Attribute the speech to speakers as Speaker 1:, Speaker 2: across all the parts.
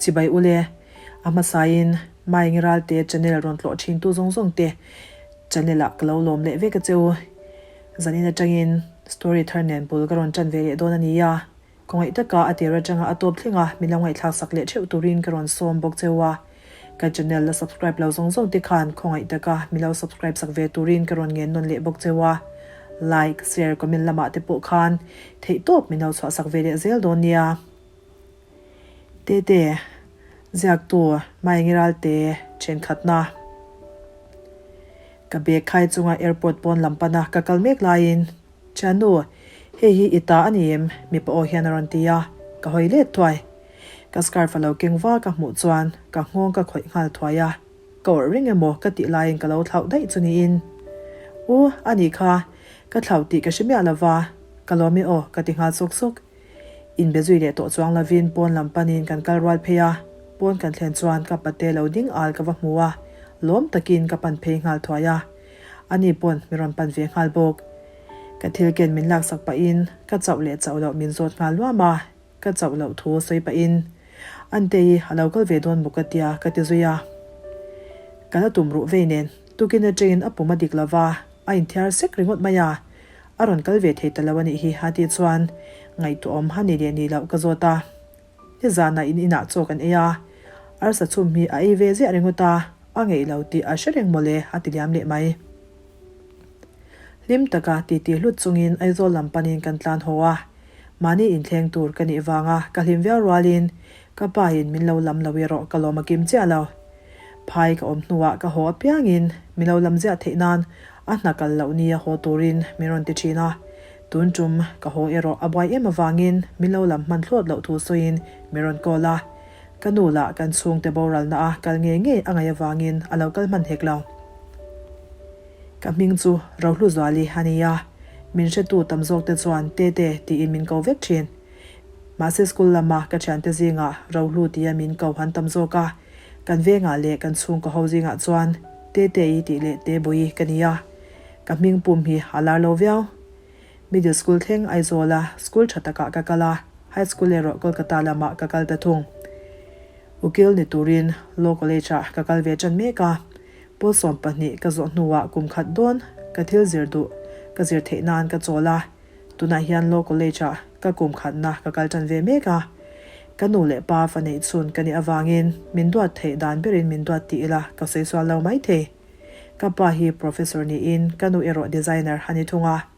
Speaker 1: Chibai ule, a hmasain Maengi Ralte channel rawn tlawh thin tu zawng zawng te channel ah ka lo lawm leh vek a che u. Zanin atangin story thar nen bul ka rawn tan ve leh dawn a ni a, Khawngaih taka a tir atanga a tawp thleng a min lo ngaihthlak sak leh theuh turin ka rawn sawm bawk cheu a. Ka channel la subscribe lo zawng zawng te khan khawngaih taka min lo subscribe sak ve turin ka rawn ngen nawn leh bawk cheu a. Like, share, comment lamah te pawh khan theihtawp min lo chhuah sak ve leh zel dawn nia. Tete, ziaktu Maengi Ralte thenkhatna. Ka bag khai chunga airport pawn lam pana ka kal mek laiin, Thiannu, hei hi i ta a ni em? Mipa aw hian a rawn ti a, ka hawi let thuai. Ka scarf a lo keng vak a hmuh chuan ka nghawng ka khawih nghal thuai a, ka awrh reng emaw ka tih laiin ka lo thlauh daih chu niin. U, a nih kha, ka thlauh tih ka hre miah lova, ka lawm e aw ka ti nghal sawk sawk. Inbe zui leh tawh chuang lovin pawn lam panin kan kal rual phei a, pawn kan thlen chuan ka pate lo ding al ka va hmu a, lawm takin ka pan phei nghal thuai a. Ani pawn mi rawn pan ve nghal bawk. Ka thil ken min laksak pahin ka chauh leh chauh loh min zawt nghal luam a, ka chauh loh thu sawi pahin Antei a lo kal ve dawn maw ka tia ka ti zui a. Ka la tum ruh vei nen tukin atangin a pum a dik lova, a inthiar sek ringawt mai a, a rawn kal ve thei ta lo a nih hi a tih chuan ngaihtuahawm ha ni leh ni loh ka zawt a. Nizanah in inah chaw kan ei a, arsa chhum hi a ei ve ziah ringawt a, a ngeih lo tih a hre reng mawle a ti liam leh mai. Hlim taka titi hlut chungin Aizawl lam panin kan tlan haw a, mahni inthleng tur ka nih vanga ka hlim viau rualin ka pa in min lo lam lo erawh ka lawm a kim chiah lo. Phai ka awm hnuah ka haw apiangin min lo lam ziah theih nan a hna kal loh nia haw turin min rawn ti thin a, tun tum ka haw erawh a buai em avangin min lo lam hman thlawt loh thu sawiin min rawn call a, ka nu lah kan chhungte boralna a kal ngei ngei a ngaih avangin a lo kal hman hek lo. Ka hming chu Rohluzuali a ni a, min hretu tam zawkte chuan Tete tiin min ko vek thin. Mahse school lama ka thiante zingah Rohlu tia min ko han tam zawk a, kan vengah leh kan chhungkaw ho zingah chuan Tetei tih leh Tebui ka ni a, ka hming pum hi a lar lo viau. Middle school thleng Aizawla school tha takah ka kal a, high school erawh Kolkata lamah ka kal ta thung. Ukil ni turin Law College ah ka kal ve tan mek a, pawl 12 ka zawh hnuah kum khat dawn ka thil zir duh ka zir theih nan ka chawl a, Tunah hian Law College ah ka kum khatna ka kal tan ve mek a, ka nu leh pa fa neih chhun ka nih avangin min duat theih dan berin min duat ti ila ka sawi sual lo mai thei. Ka pa hi Professor niin ka nu erawh Designer a ni thung a.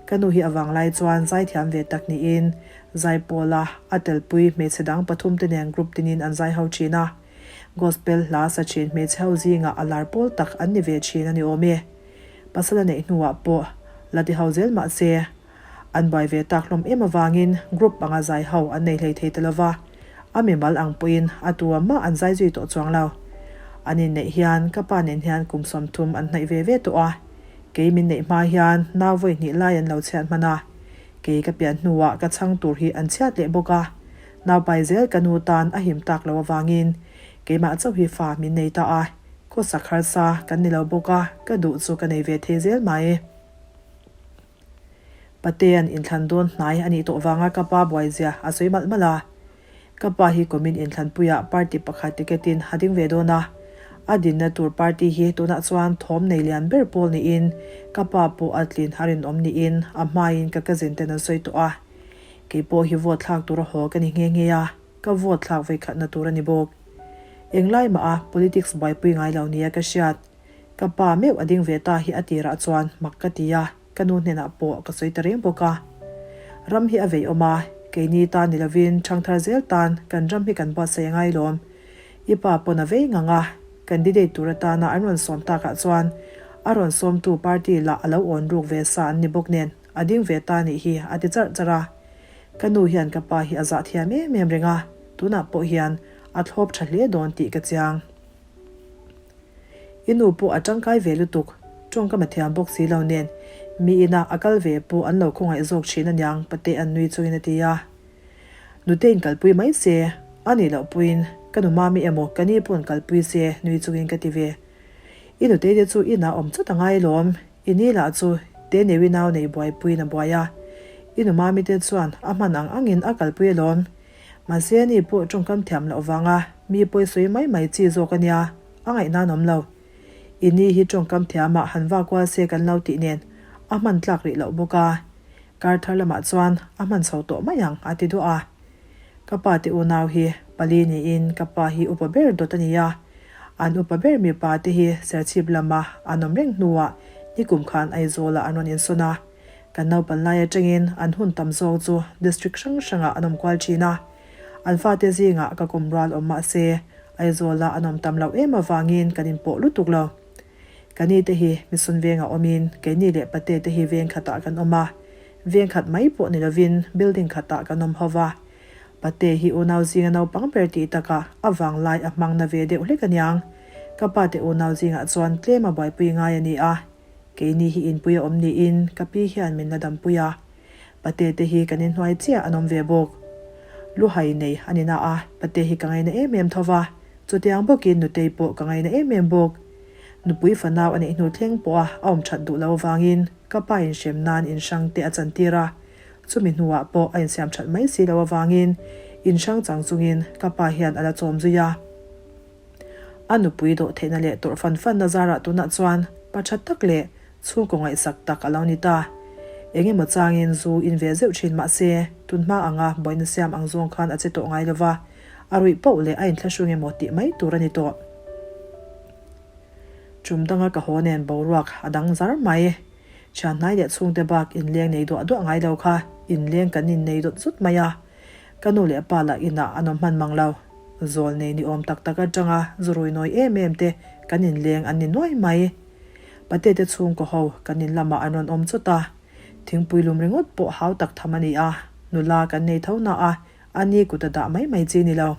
Speaker 1: Ka nu hi avang lai chuan zaithiam ve tak niin Zaipawla a telpui hmeichhe dang pathum te nen group tinin an zai ho thin a. Gospel hla sa thin hmeichhe ho zingah a lar pawl tak an ni ve thin a ni awm e. Pasal a neih hnuah pawh la ti ho zel mah se, an buai ve tak hlawm em avangin group anga zai ho an nei hlei thei ta lova, a mimal ang pawhin a tu a mah an zai zui tawh chuang lo. An inneih hian ka pa nen hian kum 30 an hnaih ve ve tawh a, kei min neih hma hian nau vawi hnih lai an lo chhiat hman a, kei ka pian hnuah ka chhang tur hi an chhiat leh bawk a, naupai zel ka nu tan a him tak loh avangin keimah chauh hi fa min nei ta a. Khawsak harsa kan ni lo bawk a, ka duh chu ka nei ve thei zel mai. Patea'n inthlan dawn hnai a nih tawh vanga ka pa buaizia a sawi malh malh a. Ka pa hi kumin inthlanpuiah party pakhat ticket-in a ding ve dawn a. A dinna tur party hi tunah chuan thawm nei lian ber pawl niin ka pa pawh a tlin a rinawm niin a hmain ka cousin ten an sawi tawh a. Kei pawh hi vote thlak tura haw ka ni nghe nghe a. Ka vote thlak vawikhatna tur a ni bawk. Englai mah a politics buaipui ngai lo nia ka hriat. Ka pa meuh a ding ve ta hi a tirah chuan mak ka ti a, ka nu hnenah pawh ka sawi ta reng bawk a. Ram hi a vei awm a, keini tan ni lovin ṭhangthar zel tan kan ram hi kan buatsaih a ngai lawm. I pa pawn a vei ngang a, candidate tur atana an rawn sawm takah chuan a rawn sawmtu party lah a lo awn ruk ve sa an ni bawk nen a ding ve ta nih hi a ti charh charh a. Ka nu hian ka pa hi a zah thiam em em reng a, tunah pawh hian a thlawp tha hle dawn tih ka chiang. I nu pawh a tangkai ve lutuk, tawngkam a thiam bawk si lo nen, mi ina a kal ve pawh an lo khawngaih zawk thin aniang pate an nui chungin a ti a. Nutein kalpui mai se, a nih loh puiin ka nu mami emaw ka ni paw'n kalpui se nui chungin ka ti ve. I nutei te chu inah awm chawt a ngai lawm. I ni lah chu te neuhi nau nei buaipuiin a buai a, i nu mami te chuan a hman ang angin a kalpui alawm. Mahse ani pawh tawngkam thiam loh vanga Mi pawi sawi mai mai chi zawk a nia, a ngaihnan awm lo. I ni hi tawngkam thiamah han va kual se kan lo tih nen a hman tlak rih loh bawk a. Kar thar lamah chuan a hman chho tawh mai ang a ti duah a. Ka pa te unau hi pali niin ka pa hi upa ber dawt a ni a. An upa ber mipa te hi Serchhip lama an awm reng hnuah nikum khan Aizawlah an rawn insawn a. Kan naupan lai atangin an hun tam zawk chu district hrang hrangah an awm kual thin a. An fate zingah ka kum rual awm mah se, Aizawla an awm tam loh em avangin kan inpawh lutuk lo. Ka ni te hi Misun vengah awmin keini leh pate te hi veng khatah kan awm a. Veng khat mai pawh ni lovin building khatah kan awm ho va. Pate hi unau zinga naupang ber tih takah a vanglai a hmang na ve deuh hlek aniang. Ka pate unau zingah chuan tlem a buaipui ngai a ni a. Keini hi inpui a awm niin ka pi hian min la dampui a. Pate te hi kan inhnuai chiah an awm ve bawk. Luhai nei a ni na a, pate hi ka ngaina em em tho va, chutiang bawkin nutei pawh ka ngaina em em bawk. Nupui fanau a neih hnu thleng pawha a awm that duh lo avangin ka pa inhrem nan inhrang te a chantir a, chumi hnuah pawh a insiam that mai si lo avangin inhrang chang chungin ka pa hian a la chawm zui a. A nupui dawh theihna leh tawrh fan fanna zarah tunah chuan pa tha tak leh chhungkaw ngaihsak tak a lo ni ta. Eng emaw changin zu in ve zeuh thin mah se, tunhma anga buaina siam ang zawng khan a che tawh ngai lova, a ruih poh leh a inthlahrung emaw tih mai tur a ni tawh. Tum danga ka haw nen boruak a dang zar mai. Thianhnai leh chhungte bak inleng nei duah duah ngai lo kha inleng kan innei dawt zut mai a. Ka nu leh pa lah inah an awm hman mang lo. Zawl nei ni awm tak tak atanga zurui nawi em em te kan inleng an ni nuai mai. Pate te chhungkaw ho kan in lamah an rawn awm chawt a. Thingpui lum ringawt pawh hau tak tham a ni a, nula kan nei tho na a, a ni kut a dah mai mai chi ni lo.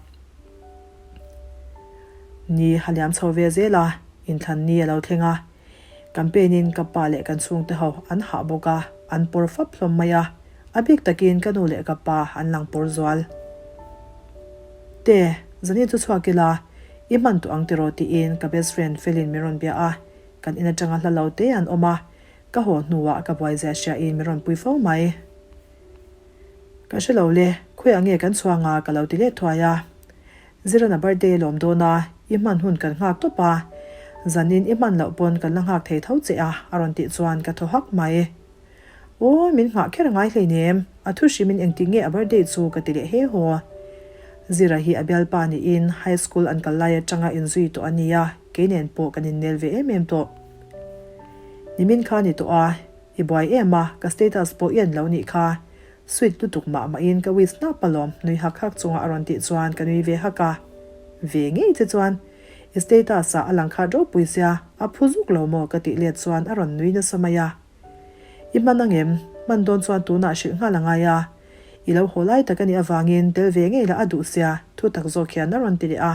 Speaker 1: Ni a liam chho ve zel a, inthlan ni a lo thleng a. Campaign in ka pa leh kan chhungte ho an hah bawk a, an pawr fap hlawm mai a, a bik takin ka nu leh ka pa an lang pawr zual. Te, zani chu chhuak ila, i hman tawh ang tiraw tiin ka best friend Felin min rawn bia a, kan in atanga hla lo te an awm a, ka haw hnuah ka buai zia hria in min rawn pui fo mai. Ka hre lo le, khawiah nge kan chhuang a ka lo ti let thuai a. Zirana birthday a lawm dawn a, i hman hun kan nghak tawp a, zanin i hman loh pawn kan la nghak thei tho che a a rawn tih chuan ka thaw hak mai. Aw, min nghah kher a ngai hleinem, a thu hrimin engtik nge a birthday chu ka ti leh he haw. Zira hi a bialpa niin high school an kal lai atanga inzui tawh a nia, kei nen pawh kan innel ve em em tawh. Nimin kha ni tawh a, i buai em a, ka status pawh i en lo nih kha, Sweet lutuk mah mahin ka wish hnap alawm nui hak hak chunga a rawn tih chuan ka nui ve hak a. Ve ngei che chuan i status ah a lang khat ropui sia a phu zuk lo maw ka tih let chuan a rawn nui nasa mai a. I hman angem? Hman dawn chuan tunah hrilh nghal a ngai a. I lo haw lai tak a nih avangin tel ve ngei la a duh sia thu tak zawk hian a rawn ti leh a.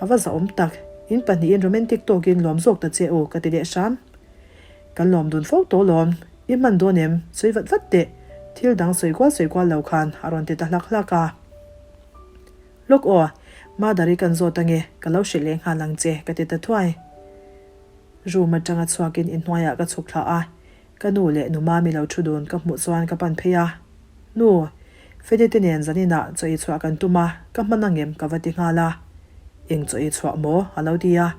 Speaker 1: A va zahawm tak, in pahnihin romantic tawkin lawm zawk ta che u ka ti leh hram. Kan lawm dun fo tawh lawm, i hman dawn em? Sawi vat vat teh, thil dang sawi kual sawi kual lo khan a rawn ti ta hlak hlak a. Lawk aw, Mother i kan zawt ange, ka lo hrilh leh nghal ang che ka ti ta thuai. Room atanga chhuakin inhnuaiah ka chhuk thla a, ka nu leh nu Mami lo thu dun ka hmuh chuan ka pan phei a. Nu, Feli te nen zaninah chaw ei chhuah kan tum a, ka hman angem ka va ti nghal a. Eng chaw ei chhuah maw? a lo ti a.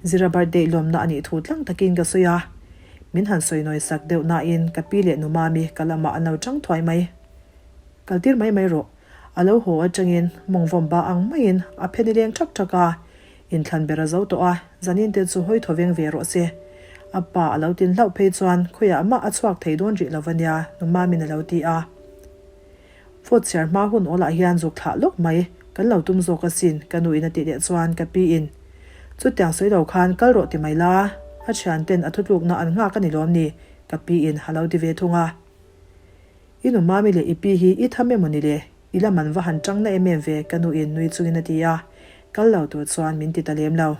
Speaker 1: Zira birthday lawmna a nih thu tlang takin ka sawi a. Min han sawi nawi sak deuh nain ka pi leh nu Mami ka lamah an lo chang thuai mai. Kal tir mai mai rawh. A lo haw atangin mawng vawm ba ang maiin a phen i leng thak thak a. Inthlan ber a zo tawh a, zanin te chu hawi thaw veng ve rawh se. A pa a lo tin hlauh phei chuan khawiah mah a chhuak thei dawn rih lo va nia, nu Mamin a lo ti a. Phawt chhiar hma hun awlah hian zuk thlah lawk mai kan lo tum zawk asin, ka nu in a tih leh chuan ka pi in chutiang sawi lo khan kal rawh ti mai la, a thian ten a thutlukna an nghak a ni lawm ni, ka pi in a lo ti ve thung a. I nu Mami leh i pi hi i tham emaw ni le? I lam an va han tang na em em ve ka nu in nui chungin a ti a, kal lo tur chuan min ti ta lem lo.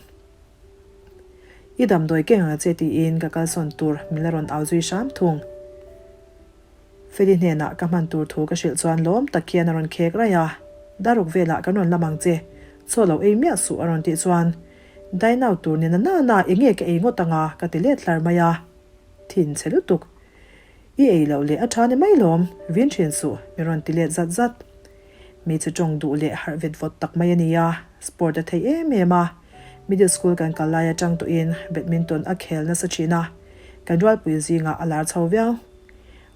Speaker 1: I damdawi keng ang che tiin ka kalsawn tur min la rawn au zui hram thung. Feli hnenah ka hman tur thu ka hrilh chuan lawm tak hian a rawn khek raih a, Daruk velah kan rawn lam ang che, chaw lo ei miah suh a rawn tih chuan dine out tur nena nana enge ka ei ngawt anga ka ti let hlar mai a, thin chhe lutuk. I ei loh leh a tha ni mai lawm, vin thin suh, mi rawn ti let zat zat. Hmeichhe tawng duh leh harh vet vawt tak mai a ni a, sport a thei em em a. Middle school kan kal lai atang tawhin badminton a khel nasa thin a, kan rualpui zingah a lar chho viau.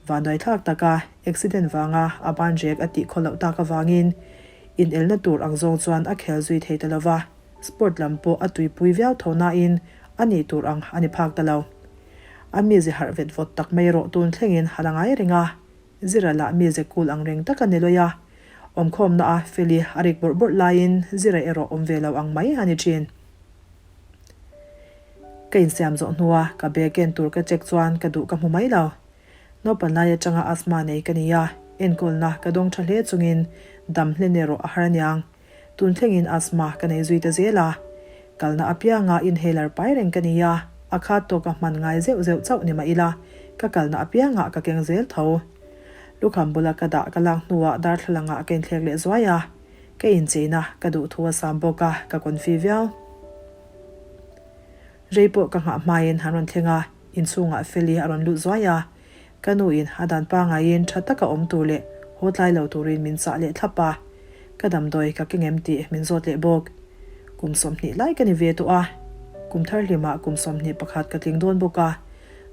Speaker 1: Vanduaithlak taka accident vanga a ban rek a tih khaw loh tak avangin inelna tur ang zawng chuan a khel zui thei ta lova, sport lam pawh a tuipui viau tho nain a nih tur ang a ni phak ta lo. A mize harh vet vawt tak mai erawh tun thlengin a la ngai reng a, Zira lah mize cool ang reng tak a ni lawih a, awmkhawmna a Feli a rik bawrh bawrh laiin Zira erawh awm ve lo ang mai a ni thin. Ka insiam zawh hnua ka bag ken tur ka check chuan ka duh ka hmu mai lo. Naupan lai atanga asthma nei ka ni a, enkawlna ka dawng tha hle chungin dam hlen erawh a har aniang. Tun thlengin asthma ka nei zui ta zel a, kalna apianga inhaler pai reng ka ni a, a khat tawka hman ngai zeuh zeuh chauh ni mah ila, ka kalna apiangah ka keng zel tho. Lukham bula ka dah ka lak hnuah darthlalangah ka inthlek leh zuai a, ka incheina ka duh thu a sam bawk a, ka confi viau. Rei pawh ka nghah hmain han rawn thleng a, inchhungah Feli a rawn lut zuai a, Ka nu in a dan pangaiin tha taka awm tur leh haw tlai lo turin min chah leh thlap a, ka damdawi ka keng em tih min zawt leh bawk. Kum 20 lai ka ni ve tawh a, kum thar hlimah kum 21 ka tling dawn bawk a,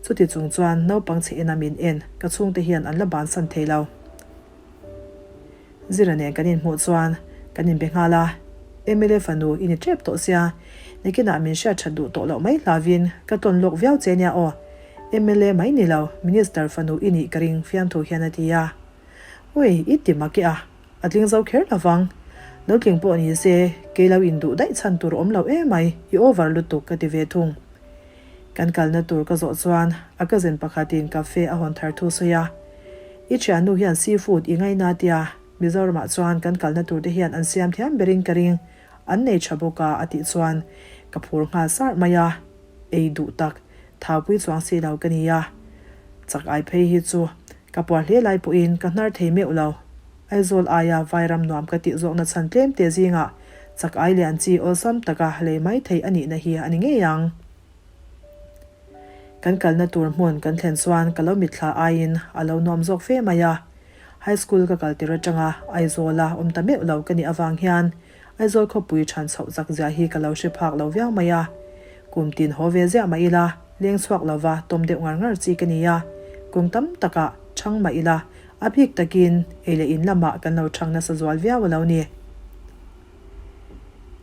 Speaker 1: chuti chung chuan naupang chhe ina min en ka chhungte hian an la bansan thei lo. Zira nen kan inhmuh chuan kan inbe nghal a, mla fanu i ni tep tawh sia, nikinah min hriat that duh tawh loh mai hlavin ka tawn lawk viau che nia aw, mla mai ni lo, Minister fanu i nih ka ring fiamthu hian a ti a. Ui, i ti mak e a, a tling zo kher lo vang. Lo tling pawh ni se, kei lo induh daih chhan tur awm lo emai, i over lutuk ka ti ve thung. Kan kalna tur ka zawh chuan a cousin pakhatin cafe a hawn thar thu sawi a, I thiannu hian seafood i ngaina tia, Mizoramah chuan kan kalna tur te hian an siam thiam berin ka ring, an nei tha bawk a a tih chuan ka phur nghal sarh mai a, ei duh tak, thaupui chuang si lo ka ni a, chak ai phei hi chu ka puar hle lai pawhin ka hnar thei meuh lo. Aizawl aia Vairam nuam ka tih zawkna chhan tlem te zingah chak ai lian chi awlsam taka lei mai thei a nihna hi a ni ngei ang. Kan kalna tur hmun kan thlen chuan ka lo mitthla aiin a lo nuam zawk fe mai a. High school ka kal tir atanga Aizawla awm ta meuh lo ka nih avang hian Aizawl khawpui than chhoh chak zia hi ka lo hre phak lo viau mai a. Kum tin haw ve ziah mah ila, leng chhuak lova tawm deuh ngar ngar chi ka ni a. Kum tam takah chhang mah ila, A bik takin ei leh in lamah kan lo chhang nasa zual viau a lo ni.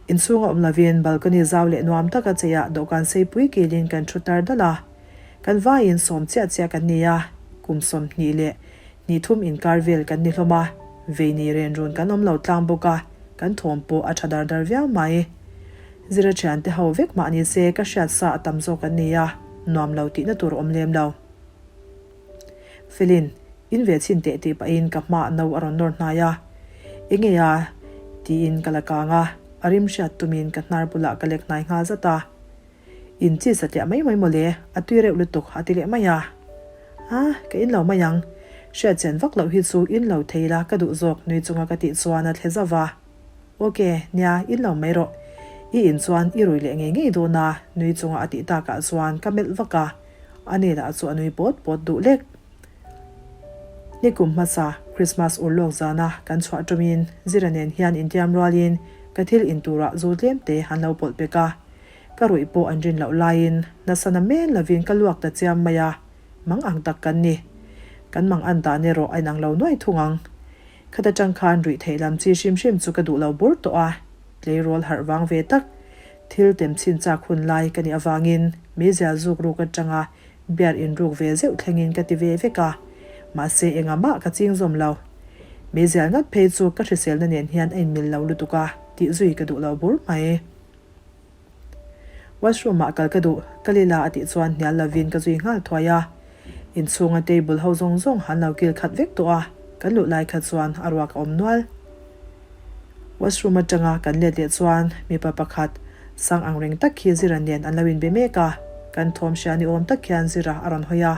Speaker 1: Inchhunga awm lovin balcony zau leh nuam taka cheiah dawhkan seipui kilin kan thu tar dal a. Kan vaiin sawm chiah chiah kan ni a, kum 22 inkar vel kan ni hlawm a, vei ni ren run kan awm lo tlang bawk a, kan thawm pawh a tha dar dar viau mai. Zira thiante ho vek mah ni se ka hriat sa a tam zawk an ni a, nuam lo tihna tur a awm lem lo. Felin, in ve chhin teh tih pahin ka hmaah no a rawn nawr hnai a. Enge a? tiin ka la kang a, a rim hriat tumin ka hnar bulah ka lek hnai nghal zat a. In chi satliah mai mai mawle, a tui reuh lutuk a ti leh mai a. A, ka in lo mai ang. Hriat chian vak loh hi chu in lo thei la ka duh zawk nui chunga ka tih chuan a thle zauh va. Ok, nia, in lo mai rawh. I in chuan i rui leh ngei ngei dawn a, nui chunga a tih takah chuan ka melh vak a. A ni lah chu a nui pawt pawt duh lek. Nikum hmasa Christmas urlawk zana kan chhuah tawmin Zira nen hian intiam rualin ka thil in turah zu tlem te an lo pawlh pek a. Ka ruih pawh an rin loh laiin nasa na men lovin ka luak ta chiam mai a, mang ang tak kan ni. Kan mang an dan erawh a inang lo nuai thung ang. Khata tang khan ruih theih lam chi hrim hrim chu ka duh lo bur tawh a, tleirawl harh vang ve tak thil tem chhin chak hun lai ka nih avangin meizial zuk ruk atanga beer in ruk ve zeuh thlengin ka ti ve vek a, mahse engah mah ka ching zawm lo. Meizial ngat phei chu ka hriselna nen hian a inmil lo lutuk a, tih zui ka duh lo bur mai. Washroom ah kal ka duh, ka lila a tih chuan hnial lovin ka zui nghal thuai a. Inchhunga table ho zawng zawng an lo kil khat vek tawh a, kan luh lai kha chuan a ruak a awm nual. Washroom atanga kan let leh chuan mipa pakhat sang ang reng tak hi Zira nen an lo inbe mek a, kan thawm hria ni awm tak hian Zira a rawn hawi a,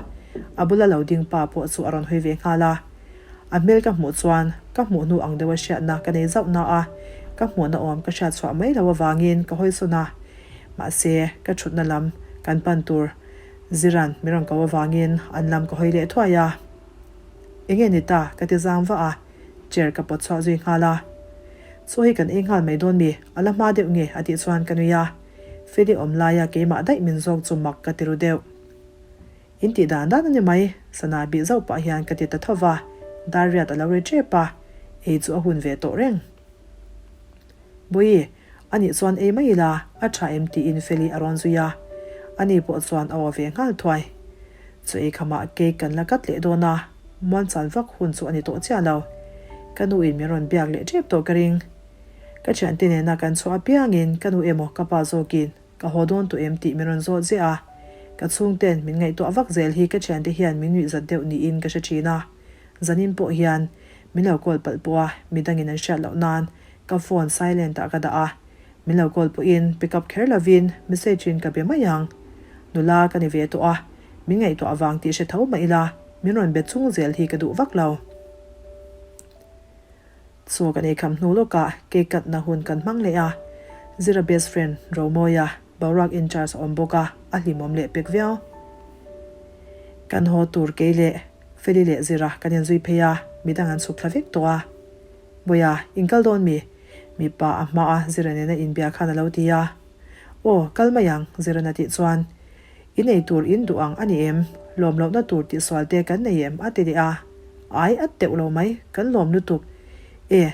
Speaker 1: a bula lo ding pa pawh chu a rawn hawi ve nghal a. A hmel ka hmuh chuan ka hmuh hnu ang deuha hriatna ka nei zauh na a, ka hmuhna awm ka hriat chhuah mai loh avangin ka hawi sawn a. Mahse, ka thutna lam kan pan tur Ziran min rawn ko avangin an lam ka hawi leh thuai a. Enge ni ta? ka ti zang vah a. Chair ka pawt chhuah zui nghal a. Chaw hi kan ei nghal mai dawn mi? A la hma deuh nge? a tih chuan ka nui a. Feli awm laia keimah daih min zawk chu mak ka ti ru deuh. In tih dan dan a ni mai, sana bih zauh pah hian ka ti ta tho va, dar riat a lo ri tep a, ei chu a hun ve tawh reng. Bawi, a nih chuan ei mai ila, a tha em tiin Feli a rawn zui a, ani pawh chuan a aw ve nghal thuai. Chu ei khamah cake kan la cut leh dawn a, muanchan vak hun chu a ni tawh chiah lo. Ka nu in min rawn biak leh tep tawh ka ring. Ka thiante nena kan chhuah apiangin ka nu emaw ka pa zawkin Ka haw dawn tawh em tih min rawn zawt ziah a, ka chhungten min ngaihtuah vak zel hi ka thiante hian min nuihzat deuh niin ka hre thin a. Zanin pawh hian min lo call palh pawh a, midangin an hriat loh nan ka phone silent ah ka dah a, min lo call pawhin pick up kher lovin message in ka be mai ang. Nula ka ni ve tawh a, min ngaihtuah vang tih hre tho mah ila min rawn be chung zel hi ka duh vak lo. Chaw kan eikham hnu lawkah cake cut na hun kan hmang leh a, Zira best friend Romawia boruak in charge a awm bawk a, a hlimawm leh pek viau. Kan haw tur kei leh Feli leh Zira kan inzui phei a, midang an chhuk thla vek tawh a. Bawiha, in kal dawn mi? Mipa a hma a Zira nena inbia khan a lo ti a. Aw, kal mai ang, Zira'n a tih chuan. I nei tur in duh ang a ni em? Lawm lohna tur tihsual te kan nei em? a ti leh a. Ai, a teuh lo mai, kan lawm lutuk. E,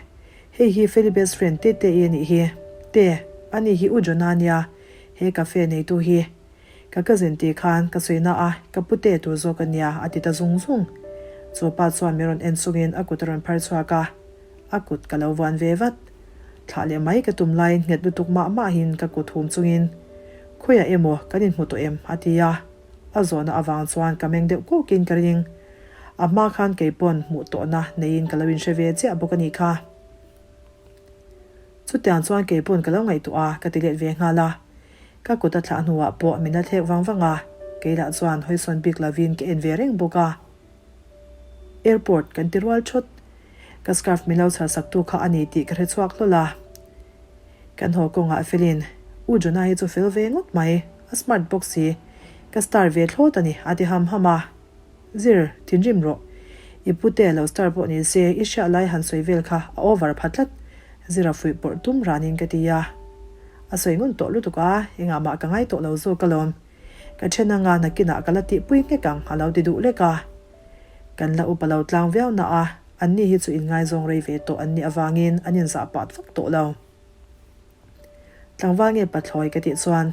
Speaker 1: hei hi Feli best friend Tete-i a nih hi. Te, ani hi U Jonah nia, he cafe neitu hi. Ka cousin tih khan ka sawi na a, ka pute tur zawk a nia, a ti ta zung zung. Chu pa chuan min rawn en chungin a kut a rawn phar chhuak a. A kut ka lo vuan ve vat. Thlah leh mai ka tum laiin nghet lutuk mah mahin ka kut hum chungin, Khawiah emaw kan inhmu tawh em? a ti a. A zawhna avang chuan ka meng deuh kawkin ka ring. A hma khan kei pawn hmuh tawhna neiin ka lo inhre ve chiah bawk a nih kha. Chutiang chuan kei pawn ka lo ngaihtuah a, ka ti let ve nghal a. Ka kut a thlah hnuah pawh min la thlek vang vang a, kei lah chuan hawisawn bik lovin ka en ve reng bawk a. Airport kan ti rual thawt. Ka scarf min lo chhar sak tu kha a ni tih ka hre chhuak hlawl a. Kan haw kawngah felin, U Jonah hi chu fel ve ngawt mai, a smart bawk si, ka star ve thlawt a ni a ti ham ham a. Zir, thinrim rawh. I pute lo star pawh ni se, i hriat lai han sawi vel kha a over pha tlat, Zira fuih pawrh tum ranin ka ti a. A sawi ngun tawh lutuk a, engah mah ka ngai tawh lo zawk alawm. Ka then anga nakinah ka la tihpui nghek ang a lo ti duh lek a. Kan la upa lo tlang viau na a, anni hi chu inngaizawng rei ve tawh an nih avangin an inzah pat vak tawh lo. Tlangval nge pathlawi ka tih chuan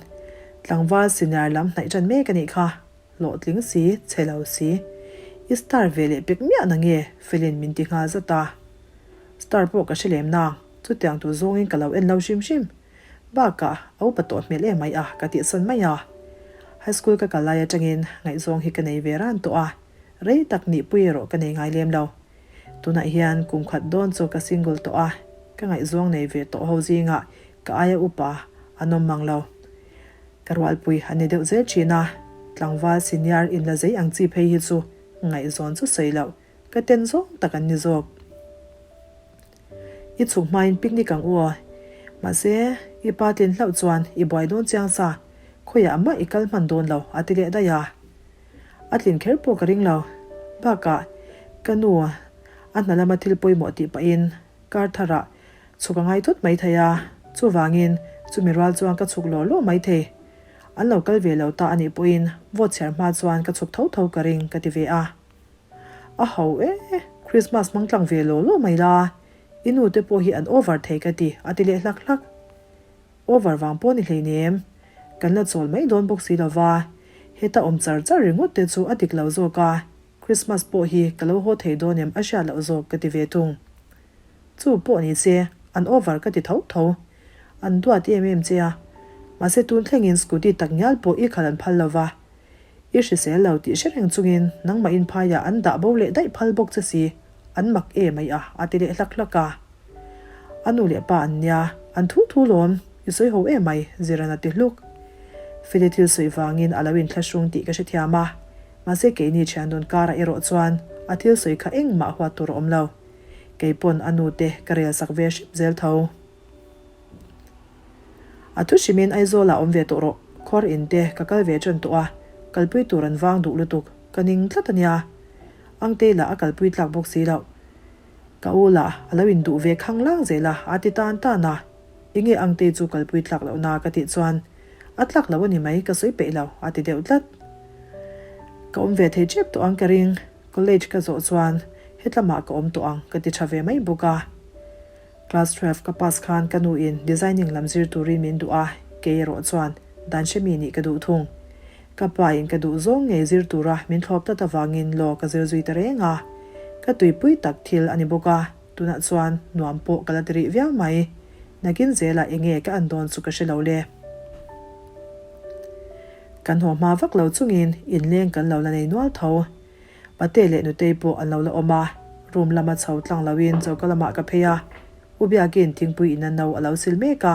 Speaker 1: tlangval senior lam hnaih ṭan mek a nih kha, hlawhtling si, chhe lo si. I star ve leh pek miah na nge Felin min ti nghal zat a. Star pawh ka hre lem nang, chutiang tur zawngin ka lo en lo hrim hrim. Bakah, a upa tawh hmel em mai a, ka tihsan mai a. High school ka kal lai atangin ngaihzawng hi ka nei ve ran tawh a, rei tak nihpui erawh ka nei ngai lem lo. Tunah hian kum khat dawn chu ka single tawh a, ka ngaihzawng nei ve tawh ho zingah ka aia upa an awm mang lo. Ka rualpui a ni deuh zel thin a, tlangval senior inla zei ang chi phei hi chu ngaihzawn chu sawi loh. Ka ten zawng tak an ni zawk. I chhuk hmain picnic ang u aw. Mahse, i pa tlin hlauh chuan i buai dawn chiang sa, khawiah mah i kal hman dawn lo, a ti leh daih a. A tlin kher pawh ka ring lo. Bakah, ka nu a hna lama thil pawimawh tih pahin kar tharah chhuk a ngai thut mai thei a, chuvangin chumi rual chuan ka chhuk lawh lawh mai thei. An lo kal ve lo ta a nih pawhin vote chhiar hma chuan ka chhuk tho tho ka ring ka ti ve a. A ho e, Christmas hmang tlang ve law law mai la, i nu te pawh hi an over thei ka ti, a ti leh hlak hlak. Over vang pawh ni hleinem, kan la chawl mai dawn bawk si lova, heta awm char char ringawt te chu a dik lo zawk a, Christmas pawh hi ka lo haw thei dawn em a hriat loh zawk ka ti ve thung. Chu pawh ni se, an over ka ti tho tho. An duat em em che a, mahse tun thlengin scooty tak ngial pawh i khalh an phal lova, I hrisel lo tih hre reng chungin nangmah in phaiah an dah bo leh daih phal bawk che si, an mak e mai a, a ti leh hlak hlak a. A nu leh pa an nia, an thu thu lawm, i sawi ho e mai, Ziran a ti hluk. Feli thil sawi vangin a lo inthlahrung tih ka hrethiam a, mahse keini thian dun karah erawh chuan a thil sawi kha engmah huat tur a awm lo. Keipawn a nu te ka rel sak ve hrep zel tho. A thu hrimin Aizawlah awm ve tawh rawh, khuar in te ka kal ve ṭan tawh a, kalpui tur an vang duh lutuk, ka ning tlat a nia. Angtei lah a kalpui tlak bawk si loh. Ka u lah a lo induh ve khanglang zel a, a ti tan tan a. Enge Angtei chu kalpui tlak loh na ka tih chuan a tlak lo a ni mai ka sawi peih lo a ti deuh tlat. Ka awm ve thei tep tawh ang ka ring, college ka zawh chuan hetlamah ka awm tawh ang ka ti tha ve mai bawk a. Class 12 ka pass khan ka nu in designing lam zir turin min duh a, kei erawh chuan dan hre mi nih ka duh thung. Ka pa in ka duh zawng ngei zir tura min thlawp tlat avangin law ka zir zui ta reng a. Ka tuipui tak thil a ni bawk a. Tunah chuan nuam pawh ka la ti rih viau mai. Nakin zelah enge ka an dawn chu ka hre lo le. Kan haw hma vak lo chungin inleng kan lo la nei nual tho. Pate leh Nutei pawh an lo la awm a, room lama chho tlang loin choka lamah ka phei a, U Biakin thingpui ina no a lo sil mek a.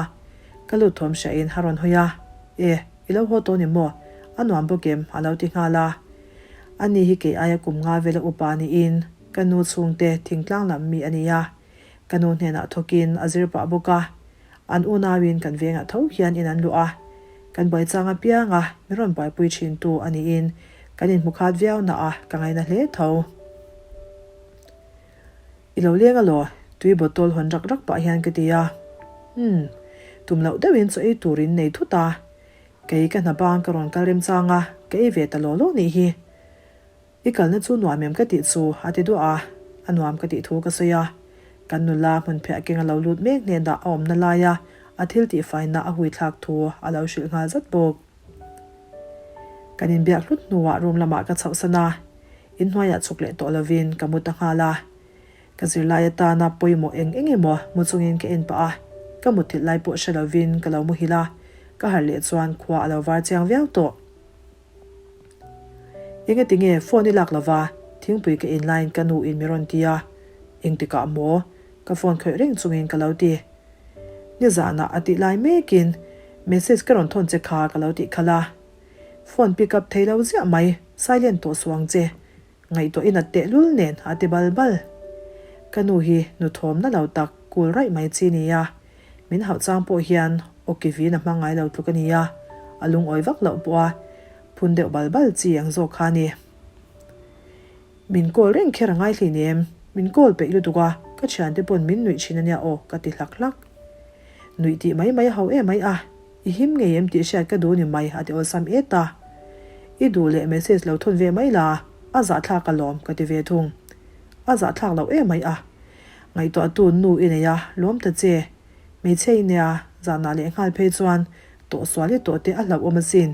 Speaker 1: Ka lut thawm hriain a rawn hawi a, E, i lo haw tawh ni maw? A nuam bawk em? a lo ti nghal a. Ani hi kei aia kum nga vela upa niin, Ka nu chhungte thingtlang lam mi a ni a, ka nu hnenah thawkin a zir pah bawk a. An unauin kan vengah tho hian in an luh a, kan buai chang apiang a, min rawn buaipui thintu a niin kan inhmu khat viau na a, ka ngaina hle tho. I lo leng alaw, tui bottle hawn rak rak pah hian ka ti a. Umm, tum loh deuhin chaw ei tur in nei thut a, kei ka hna bang ka rawn kal remchang a, ka ei ve ta law law nih hi. I kalna chu nuam em ka tih chu a ti duah a, a nuam ka tih thu ka sawi a. Kan nula hmun phiah keng a lo lut mek hnenah a awmna laia a thil tihfaina a hui thlak thu a lo hrilh nghal zat bawk. Kan inbiak hlut hnuah room lamah ka chhohsan a, inhnuaiah chhuk leh tawh lovin ka mu ta nghal a. Ka zirlai atana pawimawh eng eng emaw mu chungin ka en pah a, ka mutthilh lai pawh hre lovin ka lo muhil a, ka harh leh chuan khua a lo var chiang viau tawh. Engati nge phone i lak lova thingpui ka in laiin ka nu in mi rawn ti a, engtikah maw ka phone khawih reng chungin ka lo ti. Nizanah a tih lai mekin message ka rawn thawn che kha ka lo tih khalh a, phone pick up thei lo ziah mai, silent tawh suh ang che. Ngaihtuah in a tehlul nen a ti bal bal. Ka nu hi nu thawmna lo tak kul raih mai chi nia. Min hauh chang pawh hian aw ki vin a hmang ngai lo tluk a nia, a lungawi vak loh pawh a phun deuh bal bal chi ang zawk kha a ni. Min call reng kher a ngai hlinem, min call peih lutuk a, ka thiante pawn min nuih thin a nia aw ka ti hlak hlak. Nuih tih mai mai a ho em mai a. I him ngei em tih hriat ka duh ni mai a ti awlsam et a. I duh leh message lo thawn ve mai la, a zahthlak alawm ka ti ve thung. A zahthlak loh em mai a. Ngaihtuahtu nu i nei a, lawm ta che. Hmeichhia i nia, zanah leh nghal phei chuan tawh sual i tawh te a hlauhawm asin.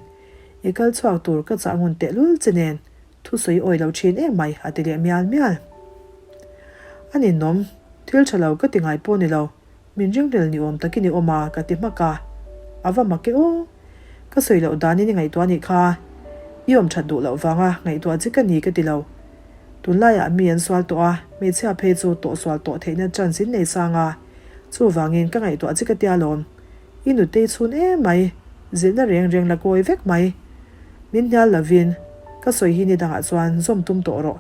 Speaker 1: I kal chhuak tur ka chah ngun tehlul che nen Thusawi awi lo thin em mai a ti leh mial mial. A ninawm, thil tha lo ka ti ngai pawh ni lo, min ringhlel ni awm takin i awm a ka ti hmak a. A va mak e aw. Ka sawi loh danin i ngaihtuah nih kha. I awm that duh loh vanga ngaihtuah che ka ni ka ti lo. Tunlaiah mi an sual tawh a, hmeichhia phei chu tawh sual tawh theihna chance in nei sang a. Chuvangin ka ngaihtuah che ka tia lawm. I nutei chhun em mai, zilhna reng reng la kawi vek mai. Min hnial lovin, ka sawi hi ni dangah chuan zawm tum tawh rawh.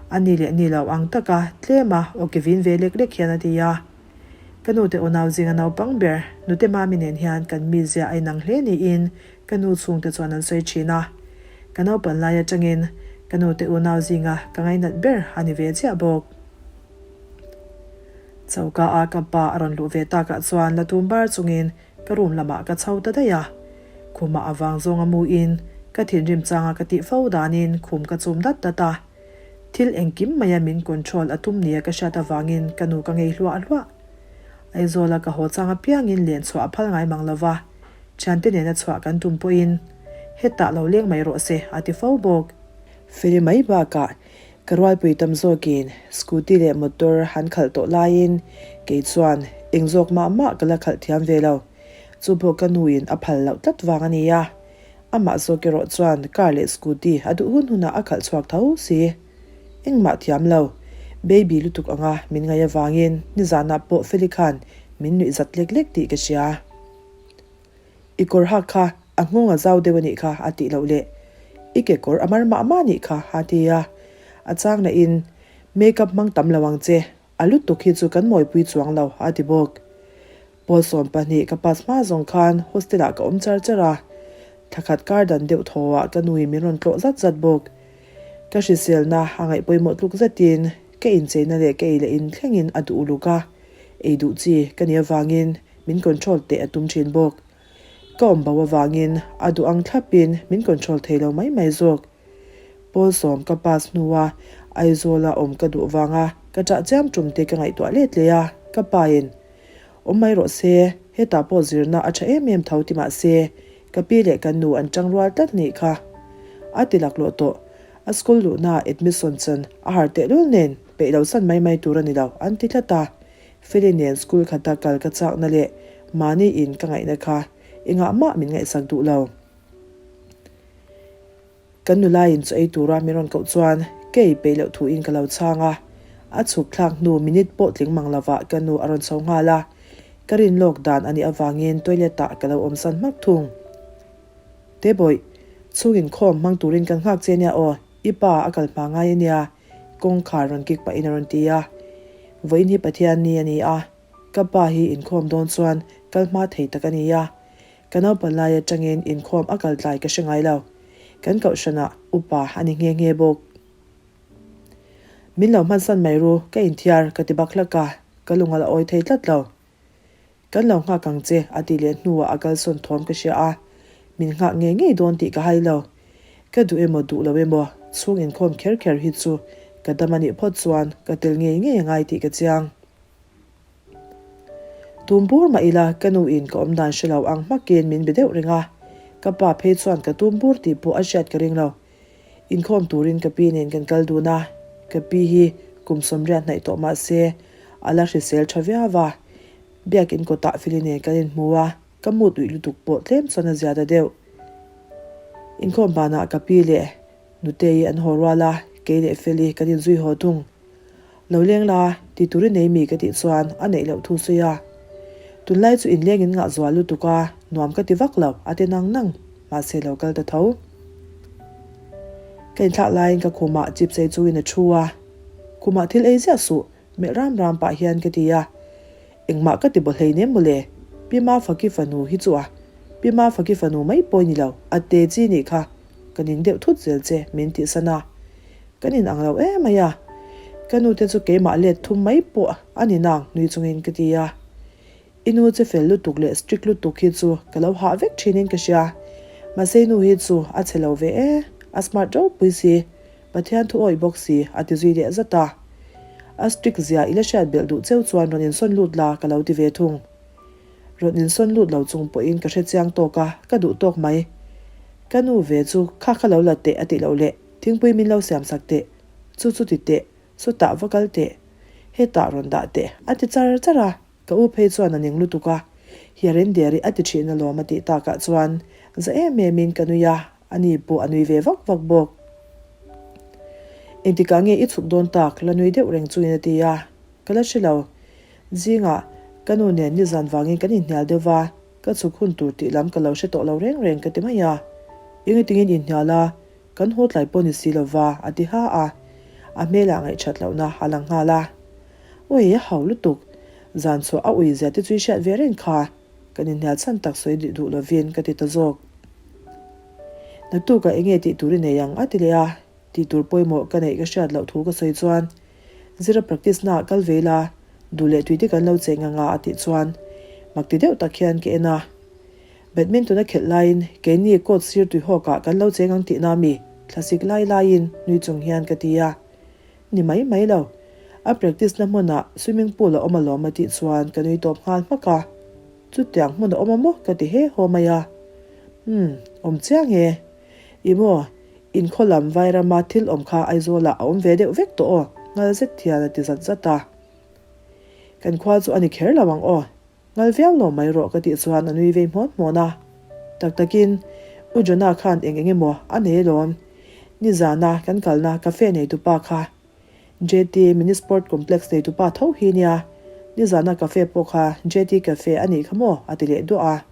Speaker 1: A ni leh ni lo ang taka tlema aw ke vin ve lek lek hian a ti a. Ka nute unau zinga naupang ber nute mami nen hian kan mizia a inang hle niin ka nu chhungte chuan an sawi thin a. Ka naupan lai atangin ka nute unau zinga ka ngainat ber a ni ve chiah bawk. Choka a ka pa a rawn luh ve takah chuan la tum bar chungin ka room lamah ka chho ta daih a. Khumah a vang zawnga mu in ka thinrim changa ka tih fo danin khum ka chum dat dat a. Thil engkim maia min control a tum nia ka hriat avangin ka nu ka ngei hluah hluah. Aizawla ka haw chang apiangin len chhuah a phal ngai mang lova, thiante nena chhuah kan tum pawhin hetah lo leng mai rawh se a ti fo bawk. Feli mai bakah Ka rualpui tam zawkin scooty leh motor han khalh tawh laiin kei chuan eng zawk mah mah ka la khalh thiam ve lo. Chu pawh ka nuin a phal loh tlat vang a nia. Amah zawk erawh chuan car leh scooty a duh hun hunah a khalh chhuak tho si. Engmah thiam lo. Baby lutuk anga min ngaih avangin nizanah pawh Feli khan min nuih zat lek lek tih ka hria. I kawr hak kha a nghawng a zau deuh a nih kha a tih loh leh i kekawr a mar mah mah nih kha a ti a. A chang lah in make up hmang tam lo ang che, a lutuk hi chu kan mawipui chuang lo a ti bawk. Pawl 12 ka pass hma zawng khan hostel ah ka awm char char a, thla khat kar dan deuh thaw ah ka nu in min rawn tlawh zat zat bawk. Ka hriselna a ngaih pawimawh tluk zetin. Ka incheina leh ka ei leh in thlengin a duh uluk a, ei duh chi ka nih avangin min control teh a tum thin bawk. Ka awm bo avangin a duh ang thlapin min control thei lo mai mai zawk. Pawl sawm ka pass hnua Aizawla awm ka duh vanga ka ṭah chiam ṭum te ka ngaihtuah let leh a, ka pain Awm mai rawh se, hetah pawh zirna a ṭha em em tho ti mah se, ka pi leh kan nu an ṭang rual tlat nih kha. A ti laklawh tawh. A school luhnaah admission chan a har tehlul nen peih lo san mai mai tur a ni lo an ti tlat a. Feli nen school khata kal ka chakna leh mahni in ka ngaihna kha engah mah min ngaihsak duh lo. Kan nulaiin chaw ei tura min rawn koh chuan ka ei peih loh thuin ka lo chhang a, a chhuk thlak hnu minute pawh tling mang lovah ka nu a rawn chho nghal a, ka rin lawk dan a nih avangin toilet ah ka lo awmsan hmak thung. Tebawih, chhung inkhawm hmang turin kan nghak che nia aw, i pa a kal hma ngai ania, kawngkhar rawn kik pahin a rawn ti a. Vawiin hi Pathian ni a ni a, ka pa hi inkhawm dawn chuan kal hma thei tak a ni a, Ka naupan lai atangin inkhawm a kal tlai ka hre ngai lo. Kan kohhranah upa a ni nghe nghe bawk. Min lo hmansan mai ru, ka inthiar ka ti bak hlak a, ka lung a la awi thei tlat lo. Kan lo nghak ang che a tih leh hnuah a kalsawn thawm ka hria a, min nghak ngei ngei dawn tih ka hai lo. Ka duh emaw duh lo emaw chhung inkhawm kher kher hi chu ka dam a nih phawt chuan ka tel ngei ngei a ngai tih ka chiang. Tum bur mah ila ka nu in ka awm dan hre lo ang hmakin min be deuh reng a, ka pa phei chuan ka tum bur tih pawh a hriat ka ring lo. Inkhawm turin ka pi nen kan kal dun a, ka pi hi kum sawmriat hnaih tawh mah se a la hrisel tha viau a, biakin kawtah Feli nen kan inhmu a, ka mut uih lutuk pawh tlem chuan a zia ta deuh. Inkhawm banah ka pi leh Nutei an haw rual a, kei leh Feli kan inzui haw thung. Lo leng la, ti tur i nei mi ka tih chuan a neih loh thu sawi a. Tunlai chu inleng in ngah zual lutuk a, nuam ka ti vak lo, a ti nang nang, mahse lo kal ta tho. Ka inthlak laiin ka khumah chips ei chungin a thu a, Khumah thil ei ziah suh, melh ram ram pah hian ka ti a. Engmah ka ti baw hleinem mawle, Pi Mafaki fanu hi chu a, Pi Mafaki fanu mai pawh i ni lo, a te chi nih kha, ka ning deuh thut zel che min tih san a. Kan in ang lo em mai a, ka nu te chu keimah let thum mai pawh a ni nang nui chungin ka ti a. I nu che fel lutuk leh strict lutuk hi chu ka lo hah vek thinin ka hria, mahse i nu hi chu a chhe lo ve e, a smart ropui si, Pathian thu awih bawk si a ti zui leh zat a. A strict zia i la hriat belh duh cheu chuan rawn insawn lut la ka lo ti ve thung. Rawn insawn lut lo chung pawhin ka hre chiang tawk a, ka duh tawk mai. Ka nu ve chu kha kha lo la teh a tih loh leh thingpui min lo siam sak teh, chu chu ti teh, chutah va kal teh, hetah rawn dah teh a ti char char a. Ka u phei chuan a ning lutuk a, Hiarin deri a ti thin alawm a tih takah chuan za em emin ka nui a, ani pawh a nui ve vak vak bawk. Engtikah nge i chhuk dawn tak la nui deuh reng chungin a ti a, ka la hre lo. Zingah ka nu nen nizan vangin kan inhnial deuh va, ka chhuk hun tur tih lam ka lo hre tawh lo reng reng ka ti mai a. Engatingin inhnial a, Kan haw tlai pawh ni si lova a ti ha a, a hmelah ngaihṭhat lohna a lang nghal a. Ui, a hau lutuk. Zan chhuah a ui zia te chu i hriat ve reng kha. Kan inhnial chhan tak sawi duh duh lovin ka ti ta zawk. Naktukah eng nge tih tur i nei ang a ti leh a, tih tur pawimawh ka neih ka hriat loh thu ka sawi chuan Zira practice naah kal ve ila, duh leh tui te kan lo cheng anga a tih chuan mak ti deuh tak hian ka en a. Badminton a khelh laiin keini court sir tuihawkah kan lo cheng ang tihna mi thlasik lai laiin nui chung hian ka ti a. Ni mai mai lo. A practice na hmunah swimming pool a awm alawm a tih chuan ka nui tawp nghal hmak a. Chutiang hmun a awm a maw ka ti he haw mai a. Umm, awm chiang e. I maw, inkhaw lam Vairama thil awm kha Aizawlah a awm ve deuh vek tawh aw, nghal zet hian a ti zat zat a. Kan khua chu a ni kher lo ang aw. Ngal viau lo mai rawh ka tih chuan a nui vei hmawn hmawn a. Tak takin U Jonah khan eng eng emaw a nei alawm. Nizana kan kalna cafe neitupa kha JT Mini Sport Complex neitupa tho hi nia. Nizana cafe pawh kha JT Cafe a nih kha maw a ti leh duah a.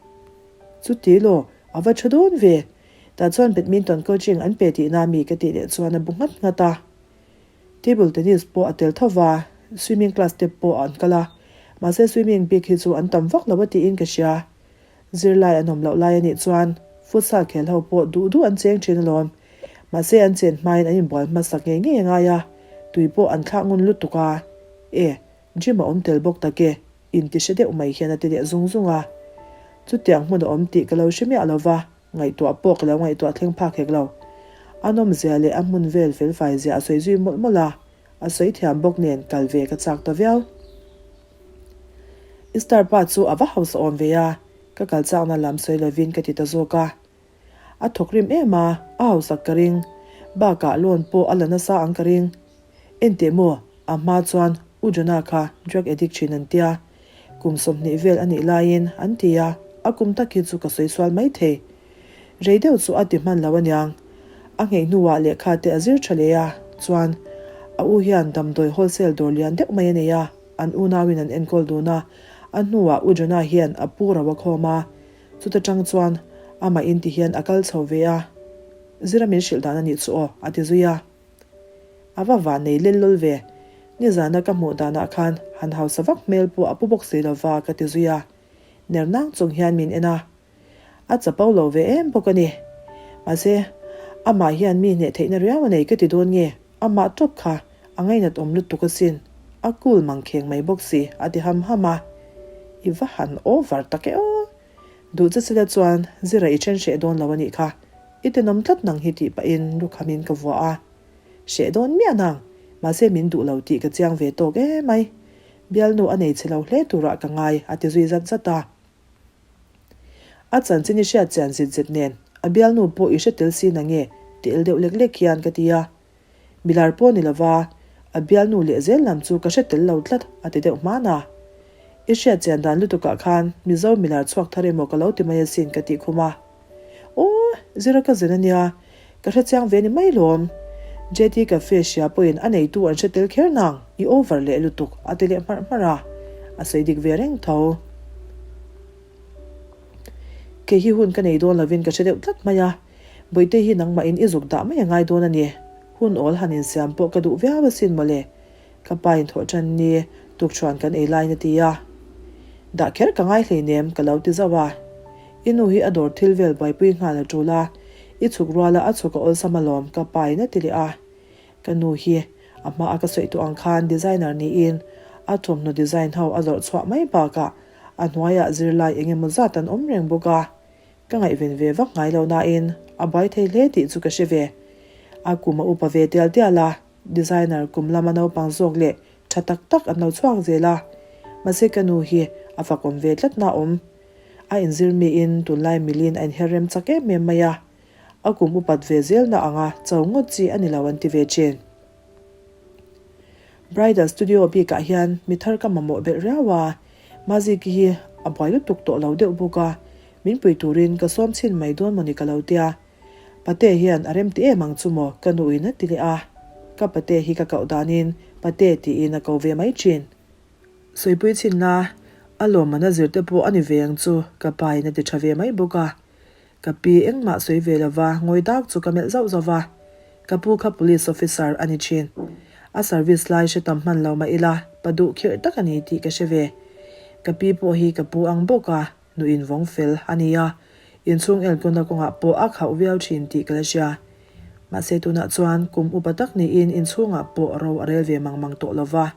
Speaker 1: Chuti law, a va tha dawn ve. Tah chuan badminton coaching an pe tihna mi ka tih leh chuan a bu nghat nghat a. Table tennis pawh a tel tho va, swimming class te pawh an kal a, mahse swimming bik hi chu an tam vak lo a tiin ka hria. Zirlai an awm loh lai a nih chuan futsal khel ho pawh duh duh an cheng thin alawm. Mahse an chen hmain an inbual hmasak ngei ngei a ngai a. Tui pawh an thlak ngun lutuk a, e, gym a awm tel bawk tak e, inti hre deuh mai hian a ti leh zung zung a. Chutiang hmun a awm tih ka lo hre miah lo va, ngaihtuah pawh ka lo ngaihtuah thleng phak hek lo. A nawmzia leh a hmun vel felfai zia a sawi zui mawlh mawlh a, a sawi thiam bawk nen kal ve ka chak ta viau. I star pa chu a va hausa awm ve a, ka kal chakna lam sawi lovin ka ti ta zawk a. A thawk rim em a, a hausak ka ring. Bakah loan pawh a la nasa ang ka ring. Enteh maw, a hma chuan U Jonah kha drug addict thin an tia. Kum 20 vel a nih laiin an ti a, a kum tak hi chu ka sawi sual mai thei. Rei deuh chu a ti hman lo aniang. A nghei hnuah lehkha te a zir tha leh a, chuan a u hian damdawi wholesale dawr lian deuh mai a nei a, an unauin an enkawl dun a, a hnuah U Jonah hian a pu ro a khawm a, Chuta tang chuan amah in ti hian a kal chho ve a, Zira min hrilh dan a nih chu aw, a ti zui a. A va van nei lel lawl ve, nizana ka hmuh danah khan han hausa vak hmel pawh a pu bawk si lova ka ti zui a. Ner nang chung hian min en a. A chapo lo ve em bawk a ni. Mahse, amah hian mi hneh theihna riau a nei ka ti dawn nge? Amah tawp kha a ngainat awm lutuk asin, a cool mang kheng mai bawk si, a ti ham ham a. I va han over tak e aw! Duh che sila chuan Zira i then hreh dawn lo a nih kha, i tenawm tlat nang hi tih pahin lukhamin ka vuah a. Hreh dawn miah nang, mahse min duh lo tih ka chiang ve tawk emai. Bialnu a nei chhe lo hle turah ka ngai, a ti zui zat zat a. A chanchin i hriat chian zit zet nen a bialnu pawh i hre tel si na nge ti el deuh lek lek hian ka ti a. Milar pawh ni lova a bialnu leh zel lam chu ka hre tel lo tlat a ti deuh hman a. I hriat chian dan lutukah khan Mizo milar chhuak thar emaw ka lo ti mai asin ka tih khum a. Aw, Zira ka zen ania, ka hre chiang ve ni mai lawm. JT Cafe hria pawhin a neitu an hre tel kher nang, i over leh lutuk, a ti leh hmarh hmarh a, a sawi dik ve reng tho. Kei hi hun ka nei dawn lovin ka hre deuh tlat mai a, Bawihte hi nangmahin i zuk dah mai a ngai dawn a ni. Hun awl han insiam pawh ka duh viau asin mawle. Ka pa in thawh tan ni tukṭhuan kan ei laiin a ti a. Dah kher ka ngai hleinem ka lo ti zauh a. I nu hi a dawr thil vel buaipui nghal a ṭul a, i chhuk ruala a chhuk a awlsam alawm ka pa in a ti leh a. Ka nu hi a hma a ka sawi tawh ang khan designer niin a thawmhnaw design ho a zawrh chhuah mai bakah a hnuaiah zirlai eng emaw zat an awm reng bawk a. Ka ngaihven ve vak ngai lo nain a buai thei hle tih chu ka hre ve. A kum a upa ve tial tial a. Designer kum lama naupang zawk leh tha tak tak an lo chhuak zel a, mahse ka nu hi a fakawm ve tlat na awm. A inzir miin tunlai milin a inher rem chak em em mai a, a kum upat ve zelna anga cho ngawt chi a ni lo an ti ve thin. Bridal studio bikah hian mi thar ka mamawh belh riau a, Maziki hi a buai lutuk tawh lo deuh bawk a, min pui turin ka sawm chhin mai dawn mawni ka lo tia. Pate hian a remti em ang chu maw ka nuin a ti leh a, ka pate hi ka koh danin Pate tiin a ko ve mai thin. Sawipui chhin la, a lawmman a zir te pawh a ni ve ang chu ka pain a ti tha ve mai bawk a. Ka pi engmah sawi ve lova ngawi dak chu ka melh zauh zauh va, ka pu kha police officer a ni thin. A service lai hre tam hman lo mah ila pa duh khirh tak a ni tih ka hre ve. Ka pi pawh hi ka pu ang bawk a, Nu invawng fel a ni a, inchhung elkawna kawngah pawh a khauh viau thin tih ka la hria. Mahse tunah chuan kum upa tak niin inchhungah pawh ro a rel ve mang mang tawh lo va.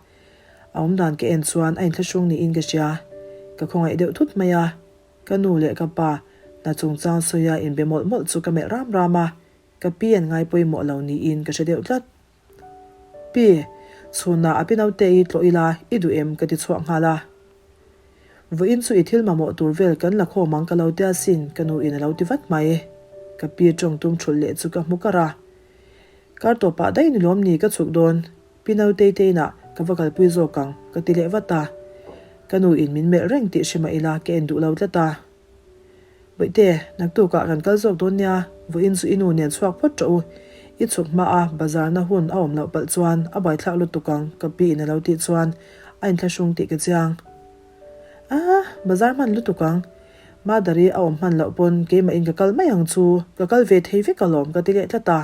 Speaker 1: A awmdan ka en chuan a inthlahrung niin ka hria. Ka khawngaih deuh thut mai a, ka nu leh ka pa hna chungchang sawia inbe mawlh mawlh chu ka melh ram ram a, ka pi an ngai pawimawh lo niin ka hre deuh tlat. Pi, chhunah a pi naute i tlawh ila i duh em ka ti chhuak nghal a. Vawiin chu i thil mamawh tur vel kan la khawm ang ka lo tia sin ka nu in a lo ti vat mai. Ka pi tawng tum thulh leh chu ka hmu kar a. Kar tawpah daih ni lawm ni ka chhuk dawn, pi nautei te inah ka va kalpui zawk ang ka ti leh vat a. Ka nu in min melh reng tih hre mah ila ka en duh lo tlat a. Bawihte, naktukah kan kal zawk dawn nia, vawiin chu i nu nen chhuak phawt ṭawh u. I chhuk hma a, bazar na hun a awm loh palh chuan a buaithlak lutuk ang, ka pi in a lo tih chuan a inthlahrung tih ka chiang. A, bazar hman lutuk ang. Mother-i a awm hman loh pawn keimah in ka kal mai ang chu, ka kal ve thei vek alawm ka ti leh tlat a.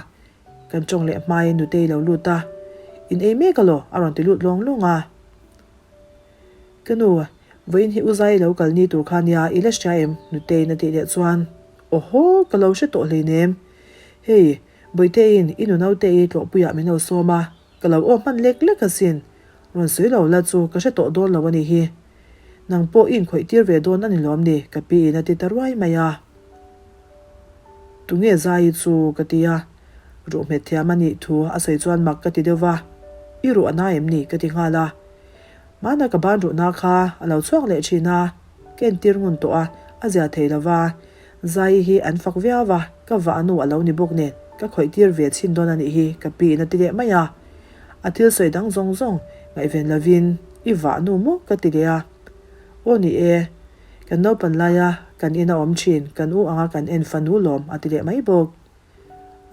Speaker 1: Kan ṭawng leh hmain nutei lo lut a, In ei mek alaw? a rawn ti lut lawng lawng a. Ka nu, vawiin hi u Zai lo kal ni tur kha nia, i la hria em? Nuteiin a tih leh chuan, Awhaw, ka lo hre tawh hleinem. Hei, Bawihte-in i nu naute-i tlawhpuiah min lo sawm a, Ka lo aw hman lek lek asin. Rawn sawi lo la chu ka hre tawh dawn lo a nih hi. Nang pawh i inkhawih tir ve dawn a ni lawm ni? Ka pi in a ti ta ruai mai a. Tunge Zaii chu? Ka ti a. Ruh hmet thiam a nih thu a sawi chuan mak ka ti deuh va. I ruh a na em ni? Ka ti nghal a. Hmana ka ban ruhna kha a lo chhuak leh thin a, ka entir ngun tawh a, a zia thei lo va. Zaii hi an fak viau va, ka vah nu a lo ni bawk nen ka khawih tir ve chhin dawn a nih hi ka pi in a ti leh mai a. A thil sawi dang zawng zawng ngaihven lovin i vah nu maw ka ti leh a. Aw ni e, kan naupan laia kan in a awm thin, kan u anga kan en fanu lawm a ti leh mai bawk.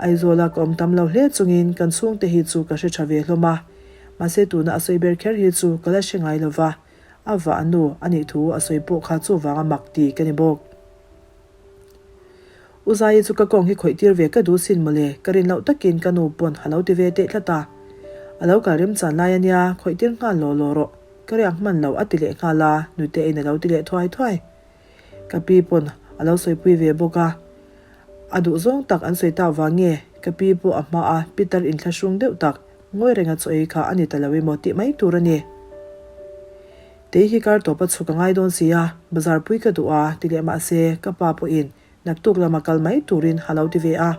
Speaker 1: Aizawla ka awm tam lo hle chungin kan chhungte hi chu ka hre tha ve hlawm a, mahse tuna a sawi ber kher hi chu ka la hre ngai lo va, a vah nu a nih thu a sawi pawh kha chuvanga mak ti ka ni bawk. U Zaii chu ka kawng hi khawih tir ve ka duh sin mawle, ka rin loh takin ka nu pawn a lo ti ve teh tlat a. A lo kal remchan lai a nia, khawih tir nghal law law rawh, ka riak hman lo a ti leh nghal a, nute in a lo ti leh thuai thuai. Ka pi pawn a lo sawipui ve bawk a, a duhzawng tak an sawi tak vang nge ka pi pawh a hma a Peter inthlahrung deuh tak ngawi renga chaw ei kha a ni ta lo emaw tih mai tur a ni. Tei hi kar tawp a chhuk a ngai dawn si a, bazar pui ka duh a ti leh mahse ka pa pawhin naktuk lama kal mai turin a lo ti ve a.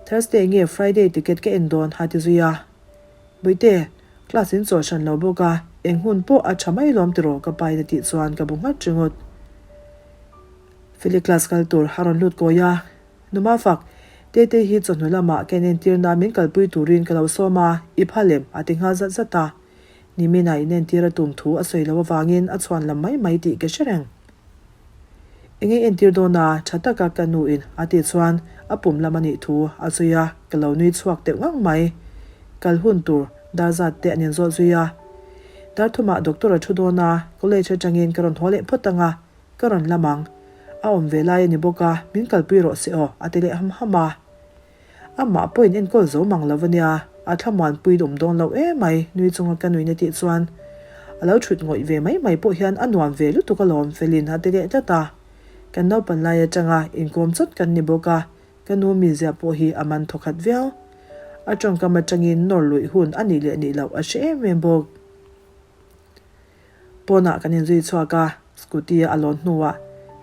Speaker 1: Thursday nge Friday ticket ka en dawn a ti zui a. Bawihte, class in chawl hran lo bawk a, eng hun pawh a tha mai lawm tiraw ka pain a tih chuan ka bu nghat ringawt. Feli class kal tur a rawn lut kawi a, Numa fak, Tetei hi chawhnu lamah ka inentirna min kalpui turin ka lo sawm a, i phal em? a ti nghal zat zat a. Nimin-a inentir a tum thu a sawi loh avangin a chhuan lam mai mai tih ka hre reng. Eng ei entir dawn a, tha taka ka nu in a tih chuan a pum lam a nih thu a zui a, ka lo nui chhuak deuh ngang mai. Kal hun tur dar zat te an inzawt zui a. Dar thumah doctor a thu dawn a, college atangin ka rawn haw leh phawt ang a, ka rawn lam ang. A awm ve lai a ni bawk a, min kalpui rawh se aw a ti leh ham ham a. Amah pawhin enkawl zo mang lo a nia, a thlamuanpui awm dawn lo emai nui chunga ka nuin a tih chuan a lo thut ngawih ve mai mai pawh hian a nuam ve lutuk alawm Felin a ti leh tlat a. Kan naupan lai atanga inkawm chawt kan ni bawk a, ka nu mizia pawh hi a man thawkhat viau. A tawngkam atangin nawr luih hun a nih leh nih loh a hre em em bawk. Pawnah kan inzui chhuak a, scooty a lawn hnuah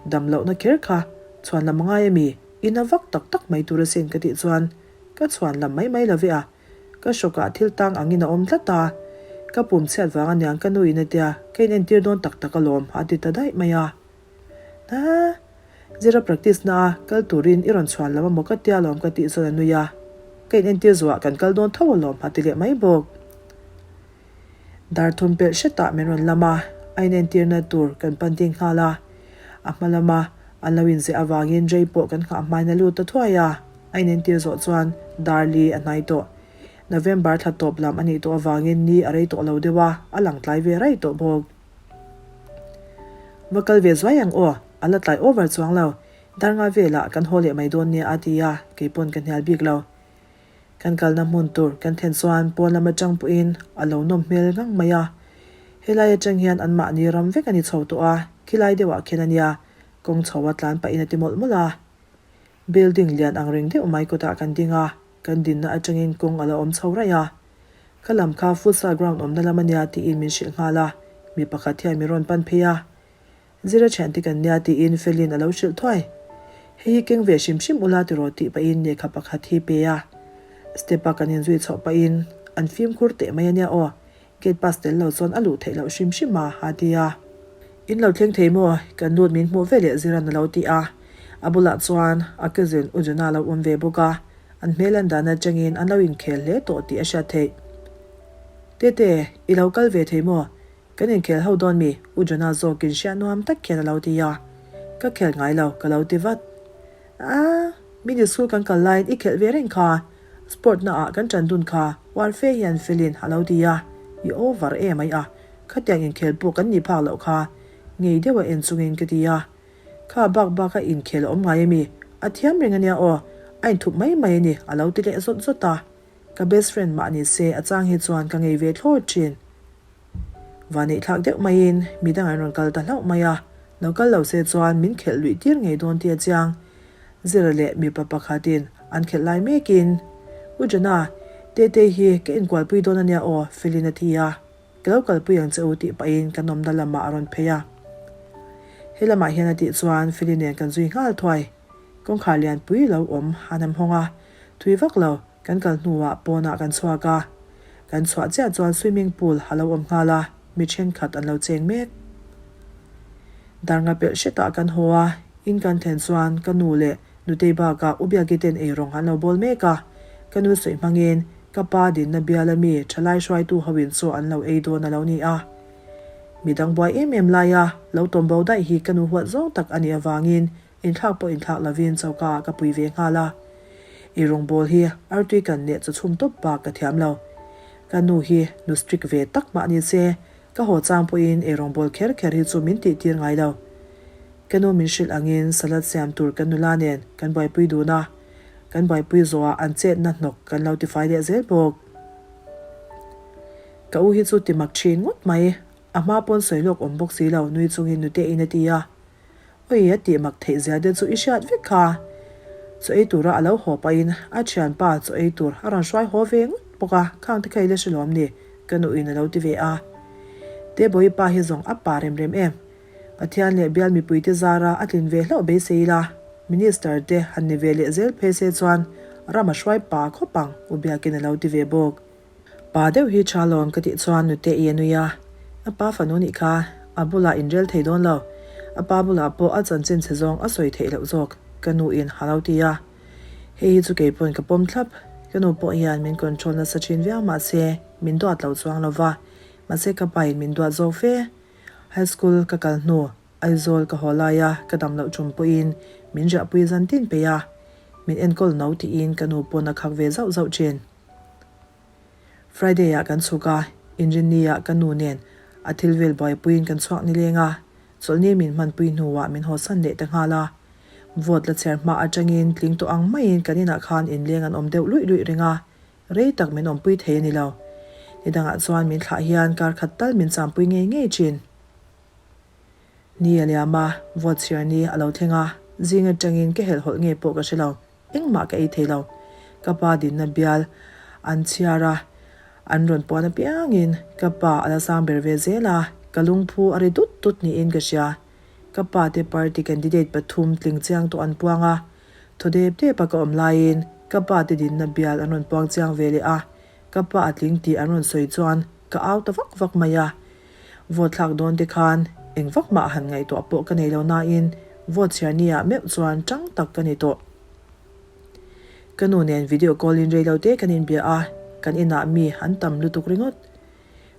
Speaker 1: dam lohna kher kha chhuan lam a ngai ami? I na vak tak tak mai tur asin ka tih chuan ka chhuan lam mai mai lo ve a, ka hrawkah thil tang angin a awm tlat a, ka pum chhiat vang aniang ka nu in a tia ka in entir dawn tak tak alawm a ti ta daih mai a. Aa. Zira practice na a kal turin i rawn chhuan lam amaw ka tia alawm ka tih chuan a nui a, ka in entir zuah kan kal dawn tho alawm a ti leh mai bawk. Dar thum pelh hretah min rawn lam a, a inentirna tur kan pan ding nghal a. A hma lama an lo inzeh avangin rei pawh kan nghah hmain a lut ta thuai a, a inentir zawh chuan dar li a hnai tawh. November thla tawp lam a nih tawh avangin ni a rei tawh lo deuh a, a lang tlai ve raih tawh bawk. Va kal ve zuai ang aw, a la tlai over chuang lo. Dar nga velah kan haw leh mai dawn nia a ti a, keipawn ka hnial bik lo. Kan kalna hmun tur kan thlen chuan pawn lam atang pawhin a lo nawm hmel ngang mai a. Helai atang hian anmahni ram vek a ni chho tawh a, khilai deuhah khian a nia, kawng chho a tlan pahin a ti mawlh mawlh a. Building lian ang reng deuh mai kawtah kan ding a, kan dinna atangin kawng a la awm chho raih a. Ka lam kha futsal ground awmna lam a nia tiin min hrilh nghal a, mi pakhat hian min rawn pan phei a. Zira thiante kan nia tiin Felin a lo hrilh thuai. Hei hi keng ve hrim hrim ula tiraw tih pahin lehkha pakhat hi pe a. Step a kan inzui chhoh pahin an fimkhur teh mai ania aw, gate pass tel lo chuan a luh theih loh hrim hrim a, a ti a. In lo thleng thei maw? Kan lut min hmuh veleh Zira'n a lo ti a. A bulah chuan a cousin U Jona a lo awm ve bawk a, an hmel an dan atangin an lo inkhel hle tawh tih a hriat theih. Tete, i lo kal ve thei maw? Kan inkhel ho dawn mi? U Jonah zawkin hriat nuam tak hian a lo ti a. Ka khel ngai lo, ka lo ti vat. Aaa, middle school kan kal laiin i khelh ve reng kha, sport na ah kan ṭan dun kha, uar fe hian Felin a lo ti a. I over em ai a, khatiang inkhel pawh kan nih phak loh kha, ngei deuh a en chungin ka ti a. Kha bak bak a inkhel a awm ngai ami? A thiam reng ania aw, a inthup mai mai a ni, a lo ti leh zawt zawt a. Ka best friend mah ni se a chang hi chuan ka ngei ve thlawt ṭhin. Vaneih thlak deuh maiin mi dang an rawn kal ta hlauh mai a, lo kal lo se chuan min khelh luih tir ngei dawn tih a chiang. Zira leh mipa pakhatin an khelh lai mekin, U Jana, Tetei hi ka inkualpui dawn ania aw, Felin a ti a. Ka lo kalpui ang che u tih pahin kan awmna lamah a rawn phei a. He lamah hian a tih chuan Feli nen kan zui nghal thuai. Kawngkhar lianpui lo awm a nam hawng a, thui vak lo kan kal hnuah pawnah kan chhuak a. Kan chhuah chiah chuan swimming pool a lo awm nghal a, mi thenkhat an lo cheng mek. Darnga pelh hretah kan haw a, in kan thlen chuan ka nu leh Nutei bakah U Biaki ten eirawng an lo bawl mek a, ka nu sawi hmangin ka pa dinna biala mi thalai hruaitu hoin chaw an lo ei dawn a lo ni a. Midang buai em em laia lo tawm bo daih hi ka nu huat zawng tak a nih avangin inthlak pawh inthlak lovin choka ah ka pui ve nghal a. Eirawng bawl hi artui kan leh chaw chhum tawp bak ka thiam lo. Ka nu hi nu strict ve tak mah ni se ka haw chang pawhin eirawng bawl kher kher hi chu min tih tir ngai lo. Ka nu min hrilh angin salad siam tur kan nula nen kan buaipui dun a, kan buaipui zawhah an chetna hnawk kan lo tifai leh zel bawk. Ka u hi chu ti mak thin ngawt mai, a hma pawn sawi lawk awm bawk si lo nui chungin nute in a ti a. Oi a tih mak theih zia te chu i hriat vek kha. Chaw ei tura a lo haw pahin a thianpa chaw ei tur a rawn hruai haw ve ngawt bawk a, khang te kha i la hre lawm ni? Ka nu in a lo ti ve a. Tebawi pa hi zawng a pa rem rem em. Pathian leh bial mipuite zara a tlin ve hlauh beisei ila, Minister te han ni ve leh zel phei se chuan ram a hruai pa khawp ang, U Biakin a lo ti ve bawk. Pa deuh hi tha lawm ka tih chuan nute i a nui a, a pa fanu nih kha a bulah inrel thei dawn lo, a pa bulah pawh a chanchin chhe zawng a sawi theih loh zawk, ka nu in a lo ti a. Hei hi chu kei pawn ka pawm thlap, ka nu pawh hian min control nasa thin viau mahse min duat lo chuang lo va, mahse ka pa in min duat zawk fe. High school ka kal hnu, Aizawl ka haw laia ka dam loh tum pawhin min riahpui zan tin peih a, min enkawl no tiin ka nu pawn a khak ve zauh zauh thin. Friday ah kan chhuk a, Inrinni ah ka nu nen a thil vel buaipuiin kan chhuak nileng a, chawlhni min hmanpui hnuah min hawsan leh ta nghal a. Vote la chher hma atangin tling tawh ang maiin kan inah khan inleng an awm deuh luih luih reng a, Rei tak min awmpui thei a ni lo. Ni dangah chuan min thlah hian kar khat tal min champui ngei ngei thin. Ni a liam a, vote chhiar ni a lo thleng a, zing atangin ka helhhawlh nge pawh ka hre lo, engmah ka ei thei lo. Ka pa dinna bial an chhiar a, an rawn puan apiangin ka pa a la sang ber ve zel a, ka lungphu a ri dut dut niin ka hria. Ka pa te party candidate pathum tling chiang tawh an puang a, Thaw dep dep a ka awm laiin ka pa te dinna bial an rawn puang chiang ve leh a, ka pa a tling tih an rawn sawi chuan ka au ta vak vak mai a. Vote thlak dawn te khan eng vak mah han ngaihtuah pawh ka nei lo nain vote chhiar ni ah meuh chuan tang tak ka ni tawh. Ka nu nen video call in reilo te kan inbia a, kan inah mi an tam lutuk ringawt.